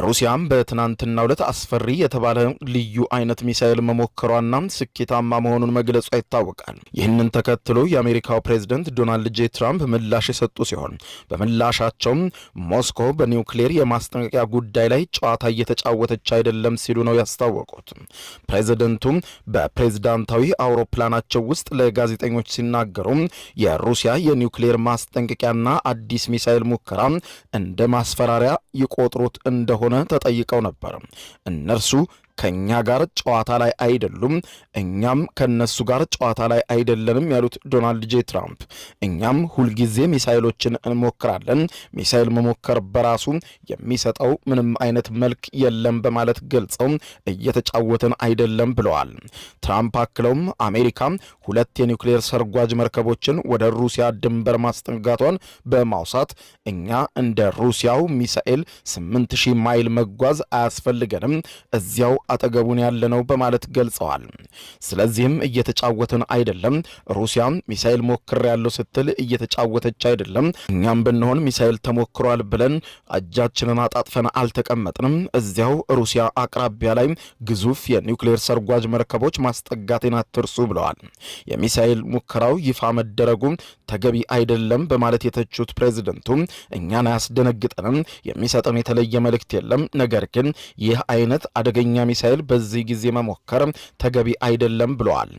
ሩሲያም በትናንትናው ዕለት አስፈሪ የተባለ ልዩ አይነት ሚሳኤል መሞከሯና ስኬታማ መሆኑን መግለጿ ይታወቃል። ይህንን ተከትሎ የአሜሪካው ፕሬዝደንት ዶናልድ ጄ ትራምፕ ምላሽ የሰጡ ሲሆን በምላሻቸውም ሞስኮ በኒውክሌር የማስጠንቀቂያ ጉዳይ ላይ ጨዋታ እየተጫወተች አይደለም ሲሉ ነው ያስታወቁት። ፕሬዝደንቱም በፕሬዝዳንታዊ አውሮፕላናቸው ውስጥ ለጋዜጠኞች ሲናገሩ የሩሲያ የኒውክሌር ማስጠንቀቂያና አዲስ ሚሳኤል ሙከራ እንደ ማስፈራሪያ ይቆጥሩት እንደሆነ ተጠይቀው ነበር። እነርሱ ከኛ ጋር ጨዋታ ላይ አይደሉም፣ እኛም ከነሱ ጋር ጨዋታ ላይ አይደለንም ያሉት ዶናልድ ጄ ትራምፕ እኛም ሁልጊዜ ሚሳይሎችን እንሞክራለን፣ ሚሳይል መሞከር በራሱ የሚሰጠው ምንም አይነት መልክ የለም በማለት ገልጸው እየተጫወትን አይደለም ብለዋል። ትራምፕ አክለውም አሜሪካ ሁለት የኒውክሌር ሰርጓጅ መርከቦችን ወደ ሩሲያ ድንበር ማስጠጋቷን በማውሳት እኛ እንደ ሩሲያው ሚሳኤል 8000 ማይል መጓዝ አያስፈልገንም፣ እዚያው አጠገቡን ያለነው በማለት ገልጸዋል። ስለዚህም እየተጫወትን አይደለም። ሩሲያ ሚሳኤል ሞክሬያለሁ ስትል እየተጫወተች አይደለም። እኛም ብንሆን ሚሳኤል ተሞክሯል ብለን እጃችንን አጣጥፈን አልተቀመጥንም። እዚያው ሩሲያ አቅራቢያ ላይ ግዙፍ የኒውክሌር ሰርጓጅ መርከቦች ማስጠጋቴን አትርሱ ብለዋል። የሚሳኤል ሙከራው ይፋ መደረጉ ተገቢ አይደለም በማለት የተቹት ፕሬዝደንቱ እኛን አያስደነግጠንም፣ የሚሰጠን የተለየ መልእክት የለም። ነገር ግን ይህ አይነት አደገኛ ሚሳኤል በዚህ ጊዜ መሞከር ተገቢ አይደለም ብለዋል።